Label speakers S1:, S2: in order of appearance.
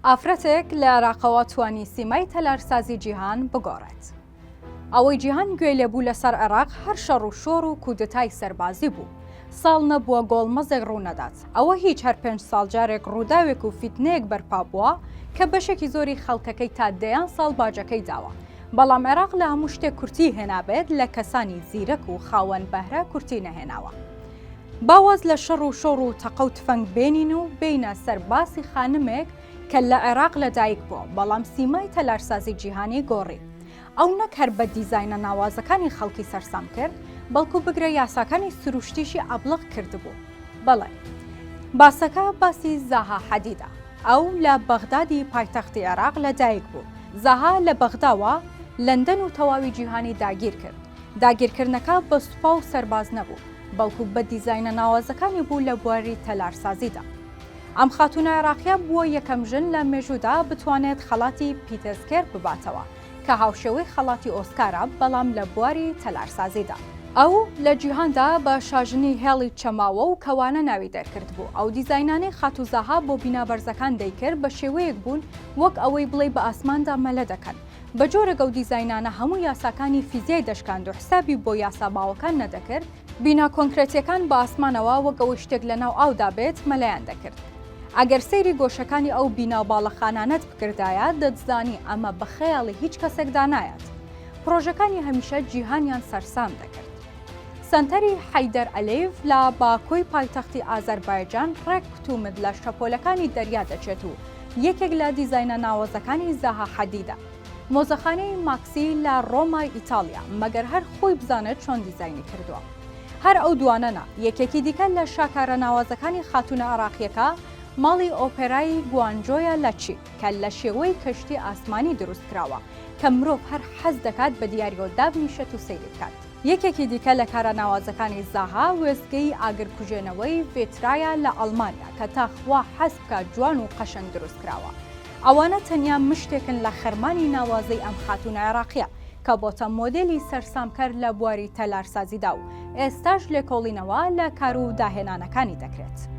S1: ئافرەتێک لە عێراقەوە توانی سیمای تەلارسازی جیهان بگۆڕێت. ئەوەی جیهان گوێی لێبوو لەسەر عێراق هەر شەڕ و شۆڕ و کودەتای سەربازی بوو. ساڵ نەبووە گۆڵمەزێک ڕوونەدات. ئەوە هیچ هەر پێنج ساڵ جارێک ڕووداوێک و فیتنەیەک بەرپا بووە کە بەشێکی زۆری خەڵکەکەی تا دەیان ساڵ باجەکەی داوە. بەڵام عێراق لە هەموو شتێک کورتی هێنابێت لە کەسانی زیرەک و خاوەن بەهرە کورتی نەهێناوە. با واز لە شەڕ و شۆڕ و تەقە و تفەنگ بێنین و بێینە سەر باسی خانمێک کە لە عێراق لەدایک بووە، بەڵام سیمای تەلارسازی جیهانی گۆڕی. ئەو نەک هەر بە دیزاینە ناوازەکانی خەڵکی سەرسام کرد، بەڵکو بگرە یاساکانی سروشتیشی ئەبڵەق کردبوو. بەڵێ. باسەکە باسی زاها حەدیدە. ئەو لە بەغدادی پایتەختی عێراق لەدایک بوو. زاها لە بەغداوە لەندەن و تەواوی جیهانی داگیر کرد. داگیرکردنەکە بە سوپا و سەرباز نەبوو، بەڵکو بە دیزاینە ناوازەکانی بوو لە بواری تەلارسازیدا. ئەم خاتوونە عێراقییە بووە یەکەم ژن لە مێژوودا بتوانێت خەڵاتی پیتێزکێر بباتەوە، کە هاوشێوەی خەڵاتی ئۆسکارە بەڵام لە بواری تەلارسازیدا. ئەو لە جیهاندا بە شاژنی هێڵی چەماوە و کەوانە ناوی دەرکردبوو. ئەو دیزاینانەی خاتوو زاها بۆ بینا بەرزەکان دەیکرد بە شێوەیەک بوون وەک ئەوەی بڵێی بە ئاسماندا مەلە دەکەن. بە جۆرێک ئەو دیزاینانە هەموو یاساکانی فیزیای دەشکاند و حسابی بۆ یاسا باوەکان نەدەکرد، بینا کۆنکرێتییەکان بە ئاسمانەوە وەک ئەوەی شتێک لەناو ئاودا بێت مەلەیان دەکرد. ئەگەر سەیری گۆشەکانی ئەو بینا و باڵەخانانەت بکردایە دەتزانی ئەمە بە خەیاڵی هیچ کەسێکدا نایەت. پڕۆژەکانی هەمیشە جیهانیان سەرسام دەکرد. سەنتەری حەیدەر عەلێیڤ لە باکۆی پایتەختی ئازەربایجان ڕێک کتومت لە شەپۆلەکانی دەریا دەچێت و یەکێک لە دیزاینە ناوەزەکانی زاها حەدیدە. مۆزەخانەی ماکسی لە ڕۆمای ئیتاڵیا، مەگەر هەر خۆی بزانێت چۆن دیزاینی کردووە. هەر ئەو دووانە نا، یەکێکی دیکە لە شاکارە ناوازەکانی خاتوونە عێراقییەکە، ماڵی ئۆپێرای گوانجۆیە لە چین، کە لە شێوەی کەشتی ئاسمانی دروست کراوە، کە مرۆڤ هەر حەز دەکات بە دیاریەوە دابنیشێت و سەیری بکات. یەکێکی دیکە لە کارە ناوازەکانی زاها، وێستگەی ئاگرکوژێنەوەی ڤێترایە لە ئەڵمانیا، کە تا خوا حەز بکات جوان و قەشەنگ دروست کراوە. ئەوانە تەنیا مشتێکن لە خەرمانی ناوازەی ئەم خاتوونە عێراقییە، کە بۆتە مۆدێلی سەرسامکەر لە بواری تەلارسازیدا و ئێستاش لێکۆڵینەوە لە کار و داهێنانەکانی دەکرێت.